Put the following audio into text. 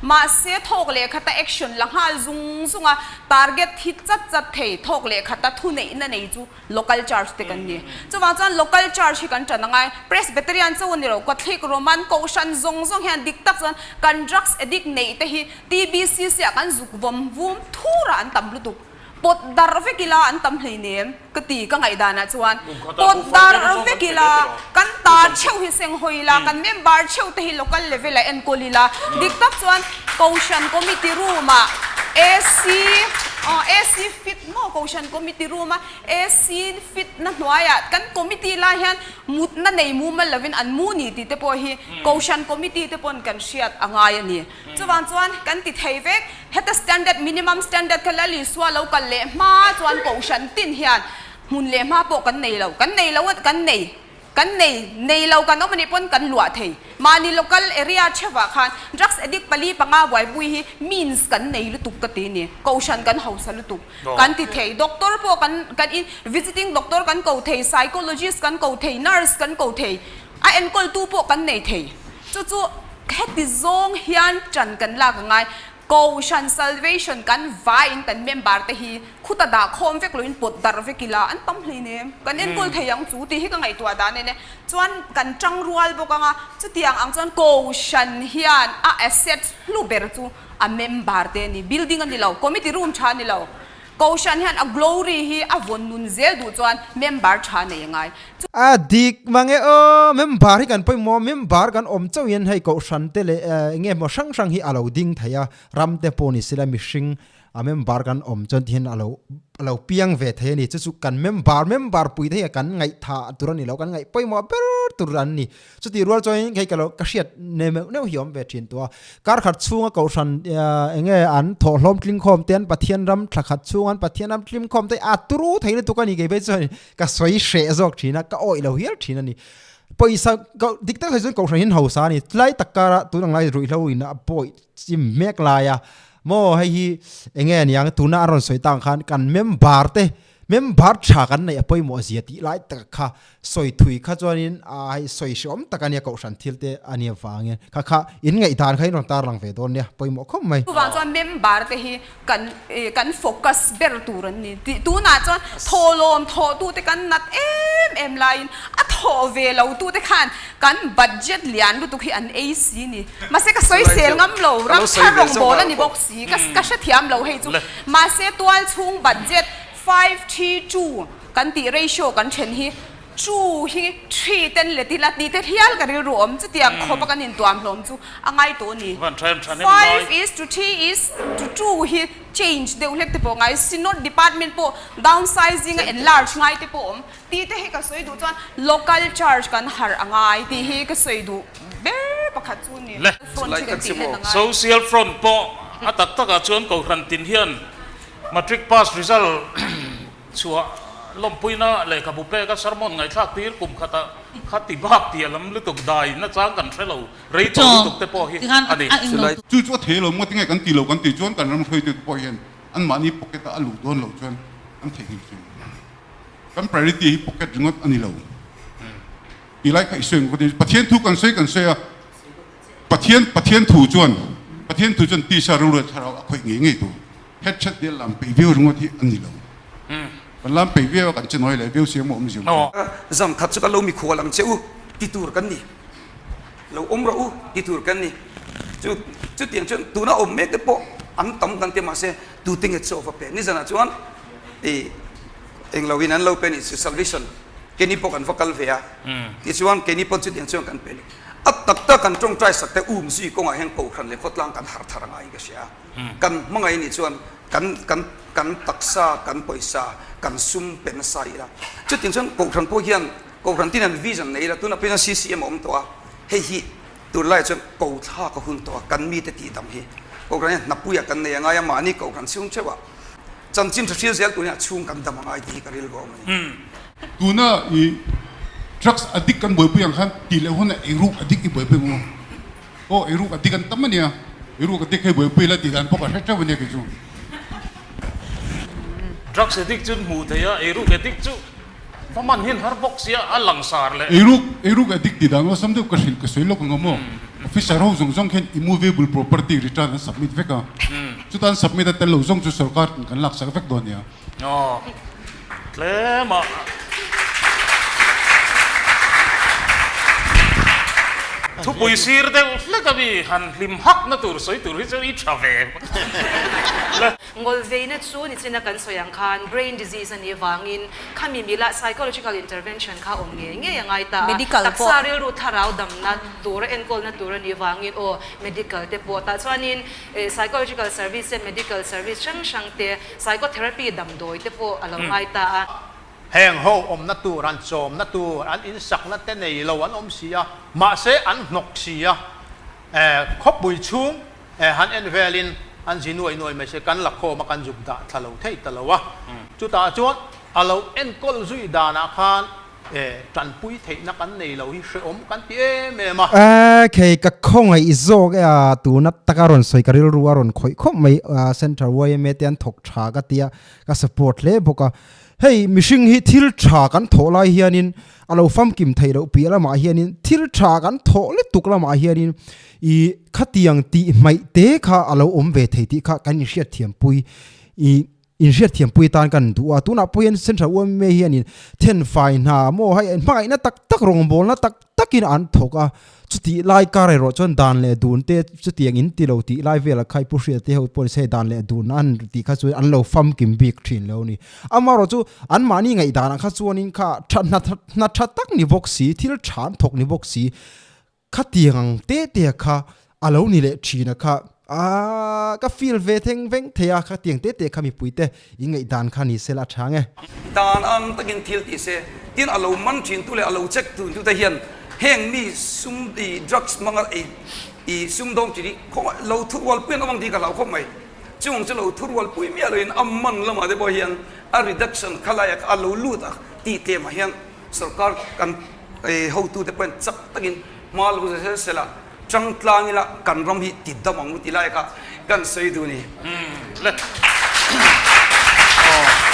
Mahse thawk leh khata action la nghal zung zung a, target hi chat chat thei, thawk leh khata thuneihna nei chu local church te kan ni. Chuvang chuan local church hi kan tan angai. Presbyterian chauh a ni lo, Catholic, Roman, Kohhran zawng zawng hian dik tak chuan kan drugs addict neih te hi TBCC ah kan zuk vawm vum thur ah an tam lutuk. Pawt darh vek ila an tam hleinem ka ti ka ngaihdan ah chuan. Pawt darh vek ila kan ta theuh hi seng hawi ila, kan member theuh te hi local level ah enkawl ila. Dik tak chuan Kohhran committee room ah AC, AC fit maw Kohhran committee room a AC fit na hnuaiah kan committee lai hian mutna nei mumal lovin an mu ni tih te pawh hi Kohhran committee te pawn kan hriat a ngai a ni. Chuvang chuan kan ti thei vek, heta standard, minimum standard kha Lal Isua lo kal leh hma chuan Kohhran tin hian hmun leh hma pawh kan nei lo, kan nei lo a kan nei. Kan nei, nei lo kan awm anih pawn kan luah thei. Mahni local area theuhah khan drugs addict pali panga buaipui hi means kan nei lutuk ka ti ni. Kohhran kan hausa lutuk kan ti thei. Doctor pawh kan kan in visiting doctor kan ko thei, psychologist kan ko thei, nurse kan ko thei, a enkawltu pawh kan nei thei. Chu chu heti zawng hian ṭan kan lak a ngai. Kohhran Salvation kan vaiin kan member te hi khuta dah khawm vek loin pawt darh vek ila an tam hleinem kan enkawl thei ang chu tih hi ka ngaihtuah dan en e. Chuan kan tang rual bawk anga chutiang ang chuan Kohhran hian a asset hlu ber chu a member te a ni. Building a ni lo, committee room tha a ni lo. Kohhran hian a glory hi a vawn nun zel duh chuan member tha nei a ngai. A dik mang e aw, member hi kan pawimawh a, member kan awm chauh hian hei kohhran te leh eng nge maw hrang hrang hi a lo ding thei a, ram te pawh ni sela mihring a member kan awm chuan tihian a lo a lo piang ve thei a ni, chu chu kan member member pui te hi kan ngaihthah tur a ni lo, kan ngaih pawimawh ber tur an ni. Chutih rual chuan hei ka lo ka hriat nei meuh neuh hi a awm ve thin tawh a. Kar khat chhunga kohhran eng nge an thawhhlawm tling khawm te an Pathian ram thla khat chhung an Pathian ram tling khawm te a turu thei lutuk a ni kei phei chuan ka sawi hreh zawk thin a ka awih lo hial thin a ni. Pawisa dik tak sawi chuan kohhran hi an hausa a ni tlai tak kara tun ang lai ruihhlo in a pawi chim mek lai a maw hei hi eng nge aniang tuna an rawn sawi tang khan kan member te Member tha kan neih a pawimawh zia tih lai tak kha sawi thui kha chuanin a hei sawi hreawm tak a nia kohhran thil te a nia vangin kha kha in ngaihdan kha in rawn tarlang ve dawn nia pawimawh khawp mai. Chuvang chuan member te hi kan kan focus ber tur an ni tih tunah chuan thawhlawm thawh tu te kan nat em em laiin a thawh ve lo tu te khan kan budget lian lutuk hi an ei si ni. Mahse ka sawi sel ngam lo ram thar rawngbâwl a ni bawk si ka ka hrethiam lo hei chu. Mahse tualchhung budget 5:2 kan tih ratio kan then hi two hi three ten let ila tih te hial ka rilru awm chutiang khawpa kan intuam hlawm chu a ngai tawh a ni. Five is to three is to two hi change deuh hlek te pawh ngai synod department pawh downsizing a enlarge ngai te pawh awm tih te hi ka sawi duh chuan local church kan harh a ngai tih hi ka sawi duh ber pakhat chu a ni. Front hi kan tih hlen a ngai. Social front pawh a tak takah chuan Kohhran tin hian Matric pass result chhuah lawmpuina lehkhabu peka sermon ngaihthlak tir kum khatah kha ti bak tih a lam lutuk dai nachang kan hre lo rei tawh lutuk te pawh hi a ni. Chu chu a thei lo maw tinge kan ti lo kan tih chuan kan ram hruaitu te pawh hian anmahni pocket a a luh dawn loh chuan an theihnghilh thin. Kan priority hi pocket ringawt a ni lo. Ti lai kha i sawi ang ka ti. Pathian thu kan sawi kan sawi a, Pathian Pathian thu chuan Pathian thu chuan tisa rilru leh thlarau a khawih ngei ngei tur. Headset nia lam peih viau ringawt hi a ni lo. Kan lam peih viau a kan che nawi leh viau si emaw awmzia awm lo. Zam khat chu ka lo mikhual ang che u ti tur kan ni. Lo awm rawh u ti tur kan ni. Chu chutiang chuan tuna awm mek te pawh an tam kan ti mahse tute nge chaw va pe. Nizanah chuan i englo in an lo pe ni chu salvation keini pawh kan va kal ve a. Tichuan keini pawh chutiang chuan kan pe ni. A tak tak kan tawngtai sak te um zui kawngah hian kohhran leh khawtlang kan harh thar angai ka hria. Kan hmangaih nih chuan kan kan kan taksa, kan pawisa, kan sum pe nasa ila. Chutiang chuan kohhran pawh hian kohhran tin an vision nei ila tunah pawh hian CCM a awm tawh a, hei hi tunlaiah chuan ko thlak a hun tawh a, kan mite tihdam hi kohhran hian hnapuiah kan nei angai a, mahni kohhran chhung theuhah chanchin tha hriat zel tur hian a chhung kan dam angai tih hi ka rilru a awm a ni. Tuna i drugs addict kan buaipui ang khan tih leh hunah eiruk addict i buaipui ang u. Aw eiruk addict an tam ania, eiruk addict hei buaipui la tih dan pawh ka hre teuh ania kei chu. Drugs addict chu hmuh theih a, eiruk addict chu va man hian har bawk sia a langsar leh. Eiruk eiruk addict tih dan awlsam deuh ka hrilh ka sawi lawk ang maw? Officer ho zawng zawng khian immovable property return an submit vek a, chuta an submit a tel lo zawng chu sorkar in kan laksak vek dawn nia. Aw, tlem a. Thupui sir deuh hlek a mi han hlim hak na tur sawi tur hi chu i tha ve le. Ngawlveina chu nichina kan sawi ang khan brain disease a nih vangin khami mila psychological intervention kha awm ngei ngei a ngai ta a, Medical pawh. taksa rilru thlarau damna tura enkawlna tur a nih vangin aw medical te pawh tah chuanin psychological service te medical service hrang hrang te psychotherapy damdawi te pawh a lo ngai ta a. Heng ho awmna tur an chawmna tur an insakna te nei lo an awm si a, mahse an hnawk si a, khawpui chhung Han en velin an zi nuai nuai mai se, kan la khawm a kan zuk dah thla lo thei ta lo a. Chutah chuan a lo enkawl zui danah khan tanpui theihna kan nei lo hi hrehawm kan ti em em a. Khei ka khawngaih zawk e a, tuna taka rawn sawi ka rilru a rawn khawih khawp mai, Central yma te an thawk tha ka tia, ka support hle bawk a. Hei mihring hi thil tha kan thawh lai hianin a lo famkim theih loh piah lamah hianin thil tha kan thawh lutuk lamah hianin I khatiang tih hmaih te kha a lo awm ve thei tih kha kan inhriatthiampui i inhriatthiampui tan kan duh a. Tunah pawh hian Central yma hianin thenfai hna maw hei hmangaihna tak tak rawngbawlna tak takin an thawk a. Chutih lai kar erawh chuan dan leh dun te chutiang in ti lo tih lai velah kha i pu hriat te ho pawh ni se dan leh dun an tih kha chuan an lo famkim bik thin lo a ni. Amaherawh chu anmahni ngaihdanah kha chuanin kha tha hna tha tak ni bawk si thil tha an thawk ni bawk si Khatiang ang te te kha a lo ni leh thin a kha aah ka feel ve theng veng thei a, khatiang te te kha mipui te in ngaihdan kha ni sela a tha nge. Dan ang takin thil ti se, tin a lo man thin tu leh a lo check tun tu te hian heng mi sum i drugs hmanga ei i sumdawng tih hi khawngaih lo thurual pui an awm ang tih ka hlau khawp mai. Chung chu lo thurual pui miah loin a man lamah te pawh hian a reduction khalai a lo lut a tih tlemah hian Sorkar kan hotute pawhin chak takin hma lo za zel sela, chang tlang ila kan ram hi ti dam ang u ti lai kha kan sawi duh a ni. Le. Aw.